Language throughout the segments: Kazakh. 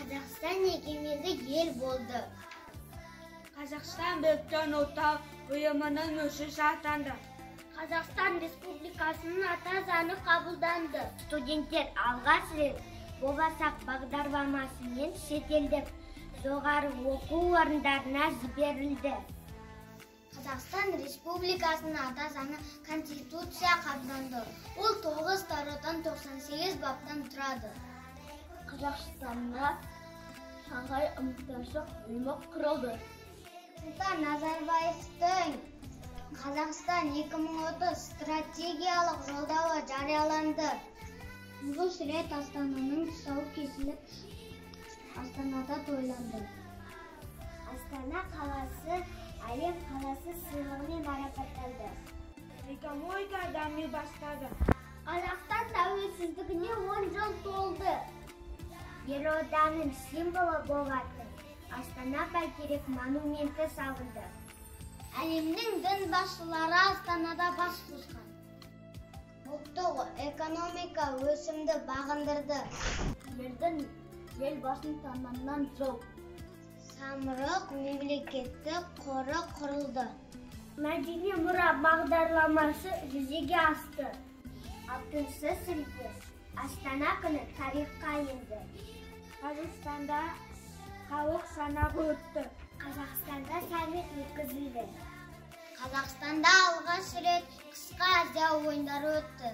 Қазақстан егеменді ел болды. Қазақстан Біріккен Ұлттар Ұйымының мүшесі атанды. Қазақстан Республикасының Ата заңы қабылданды. Студенттер алғаш рет Болашақ бағдарламасымен шетелдік жоғары оқу орындарына жіберілді. Қазақстан Республикасының Ата заңы Конституция қабылданды. Ол 9 тараудан 98 баптан тұрады. Қазақстанда Шанхай ынтымақтастық ұйымы құрылды. Нұрсұлтан Назарбаевтың Қазақстан 2030 стратегиялық жолдауы жарияланды. Тұңғыш рет Астананың тұсауы кесіліп, Астанада тойланды. Астана қаласы әлем қаласы сыйлығымен марапатталды. Экономика дами бастады. Қазақстан тәуелсіздігіне 10 жыл толды. Елорданың символы болатын Астана бәйтерек монументі салынды. Әлемнің дін басшылары Астанада бас қосқан. Ұлттық экономика өсімді бағындырды. Елдің елбасын таманнан жол. Самұрық мемлекеттік қоры құрылды. Мәдени мұра бағдарламасы жүзеге асты. 6 шілде Астана күні тарихқа енді. Қазақстанда халық санағы өтті. Қазақстанда саммит өткізілді. Қазақстанда алғаш рет қысқы Азия ойындары өтті.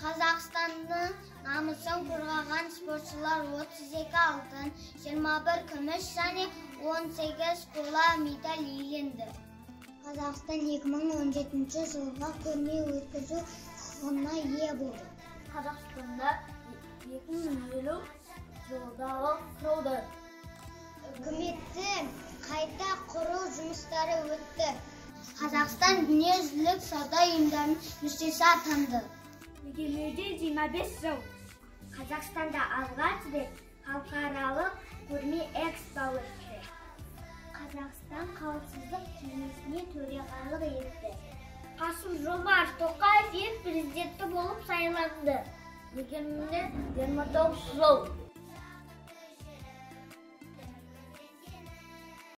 Қазақстанның намысын қорғаған спортшылар 32 алтын, 21 күміс және 18 қола медаль иеленді. Қазақстан 2017 жылға көрме өткізу құқығына ие болды. Қазақстанда 2050 жолдауы құрылды. Үкіметті қайта құру жұмыстары өтті. Қазақстан дүниежүзілік сауда ұйымдарының мүшесі атанды. Егемендікке 25 жыл. Қазақстанда алғаш рет халықаралық көрме Экспо өтті. Қазақстан қауіпсіздік кеңесіне төрағалық етті. Қасым-Жомарт Тоқаев ел президенті болып сайланды. Егемендікке 29 жыл.